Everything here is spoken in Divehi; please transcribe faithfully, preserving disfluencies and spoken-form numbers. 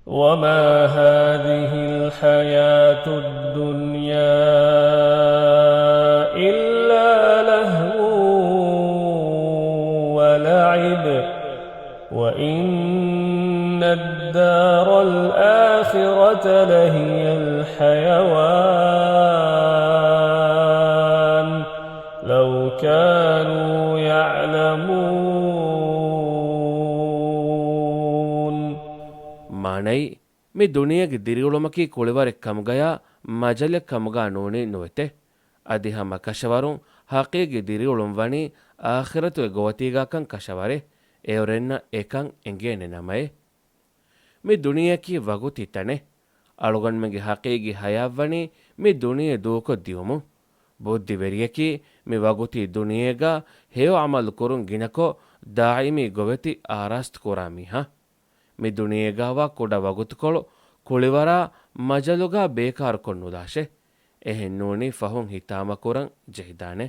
وما هذه الحياة الدنيا إلا لهو ولعب، وإن الدار الآخرة لهي الحيوان، لو كانوا يعلمون. މާނައީ، މި ދުނިޔޭގެ ދިރިއުޅުމަކީ ކުޅިވަރެއް ކަމުގަޔާ މަޖަލެއް ކަމުގަ ނޫނީ ނުވެތެ. އަދި ހަމަ ކަށަވަރުން ހަޤީގީ ދިރިއުޅުން ވަނީ އާޚިރަތުގެ ގޯތީގަކަން ކަށަވަރެއް، އެއުރެންނަށް އެކަން އެނގޭނެ ނަމައޭ. މި ދުނިޔެއަކީ ވަގުތީ ތަނެއް. އަޅުގަނޑުމެންގެ ހަޤީގީ ހަޔާތްވަނީ މި ދުނިޔެ ދޫކޮށްދިއުމުން. ބުއްދިވެރިޔަކީ މި ވަގުތީ ދުނިޔޭގަ ހެޔޮ ޢަމަލު ކުރުން ގިނަކޮށް ދާއިމީ ގޮވެތި އާރާސްތުކުރާ މީހާ. މި ދުނިޔޭގަވާ ކުޑަ ވަގުތުކޮޅު ކުޅިވަރާ މަޖަލުގަ ބޭކާރުކޮށް ނުލާށޭ. އެހެންނޫނީ ފަހުން ހިތާމަކުރަން ޖެހިދާނެ.